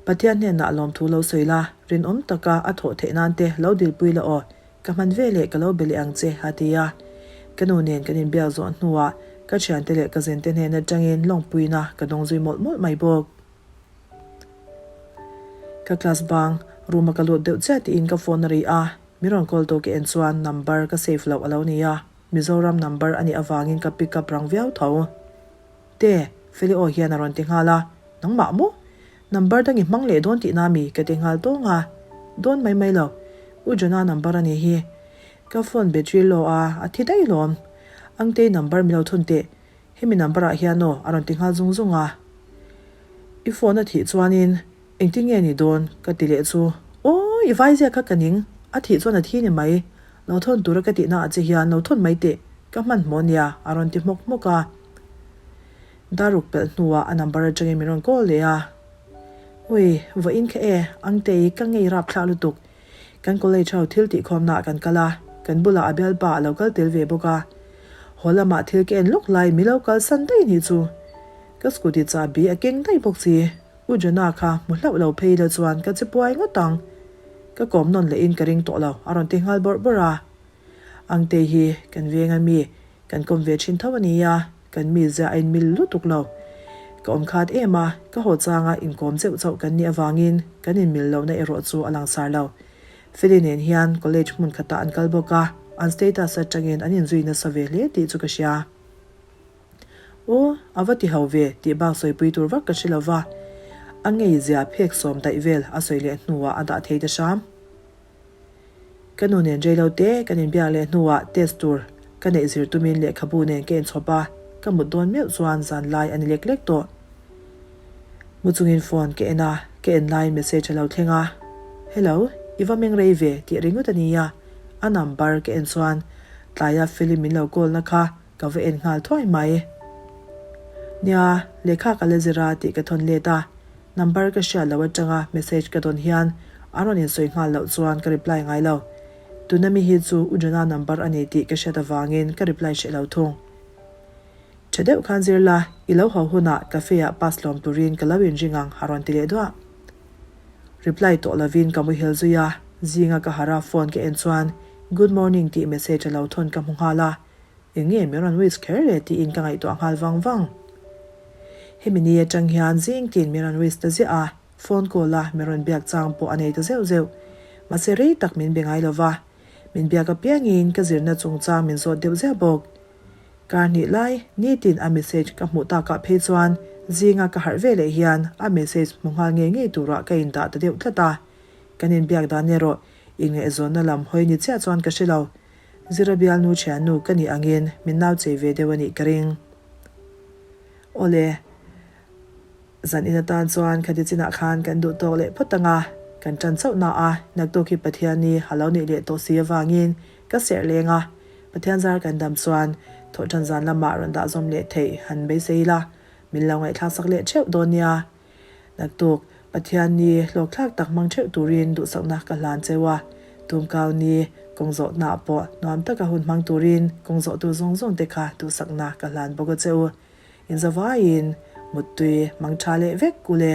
Speaker 1: Pathian hnenah lawmthu lo sawi la, rinawm taka a thawh theih nan te lo dilpui la aw, ka hman ve leh ka lo be leh ang che, a ti a. Ka nu nen kan inbiak zawh hnuah ka thiante leh ka zente hnen atangin lawngpuina ka dawng zui mawlh mawlh mai bawk. Ka class bang room a ka lut deuh chiah tiin ka phone a ri a, min rawn call tu ka en chuan number ka save loh a lo ni a, Mizoram number a nih avangin ka pick up rang viau tho. Te, Feli aw hian a rawn ti nghal a, Nangmah maw? Number dang i hmang leh dawn tihna mi? ka ti nghal tawng a, Dawn mai mai lo, U Johna number a nih hi. Ka phone battery low a, a thi daih lawm. Angtei number mi lo thun teh, hemi number ah hian aw a rawn ti nghal zung zung a. I phone a thih chuanin engtin nge ni dawn? ka ti leh chu, Aw, i vai ziak kha ka ning, a thih chuan a thi ni mai, lo thawn tura ka tihna ah che hian lo thawn mai teh, ka hmanhmawh nia a rawn ti hmawk hmawk a. Daruk pelh hnuah a number atangin min rawn call leh a. Ui, vawiin kha e, Angtei, ka ngei rap thlak lutuk. Kan college ho thil tihkhawmna ah kan kal a, kan bulah a bialpa a lo kal tel ve bawk a. Haw lamah thil ka en lawk lai mi lo kalsan daih nih chu. Ka scooty chahbi a keng daih bawk si. U Jonah kha hmu hlauh lo phei ila chuan ka che puai ngawt ang. Ka kawm nawn lehin ka ring tawh lo, a rawn ti nghal bawrh bawrh a. Angtei hi kan veng a mi Kan kawm ve thin tho a nia, kan mizia a inmil lutuk lo. Ka awm khat em a, ka haw changa inkawm zeuh chauh kan nih avangin kan inmil lohna erawh chu a langsar lo. Feli nen hian college hmun khatah an kal bawk a, an status atangin an inzui nasa ve hle tih chu ka hria. Aw, a va ti ho ve tih bak sawipui tur vak ka hre lo va, a ngeizia phek sawm daih vel a sawi leh hnuah a dah thei ta hram. Ka nu nen rei lo te kan inbiak leh hnuah test tur ka neih zir tumin lehkhabu nen ka inchhawp a, ka mut dawn meuh chuan zan lai a ni lek lek tawh. Mu chungin phone ka en a, ka en laiin message a lo thleng a, Hello, i va meng rei ve tih ringawt a nia, a number ka en chuan tlaia film min lo call na kha ka va en nghal thuai mai. Nia, lehkha ka la zir a tih ka thawn let a, number ka hriat loh atanga message ka dawn hian a rawn insawi nghal loh chuan ka reply ngai lo. Tuna mi hi chu U Jona number a ni tih ka hriat avangin ka reply hreh lo thung. Tha deuh khan zir la, i lo haw hunah cafe ah pass lawm turin ka lo inring ang a rawn ti leh duah. Reply tawh lovin ka muhil zui a, zinga ka harh a phone ka en chuan Good morning tih message a lo thawn ka hmu nghal a, eng nge min rawn wish kher le tiin ka ngaihtuah nghal vang vang. Hemi ni atang hian zing tin min rawn wish ta ziah a, phone call a min rawn biak chang pawh a nei ta zeuh zeuh. Mahse rei tak min be ngai lova, min biak apiangin ka zirna chungchang min zawt deuh ziah bawk. Kar hnih lai, nitin a message ka hmuh takah phei chuan zinga ka harh ve leh hian a message hmu nghal ngei ngei turah ka indah ta deuh tlat a. Kan inbiak dan erawh inngaihzawnna lam hawi ni chiah chuan ka hre lo. Zira bialnu thiannu ka nih angin min nau chei ve deuh a nih ka ring. Awle. Zan in atan chuan khati chinah khan kan duh tawk leh phawt ang a, kan ṭan chauh na a, naktuk hi Pathian i a lo nih leh tawh si avangin ka serh leng a, Pathian zar kan dam chuan thawhṭan zan lamah rawn dah zawm leh theih han beisei ila, min lo ngaihthlak sak leh ṭheuh dawn nia. Naktuk Pathian ni hlawkthlak tak hmang ṭheuh turin duhsakna ka hlan cheu a, tumkau ni kawng zawhnaah pawh nuam taka hun hmang turin kawng zawh tur zawng zawng te kha duhsakna ka hlan bawk a che u. Inzavaiin muttui mang tha leh vek u le.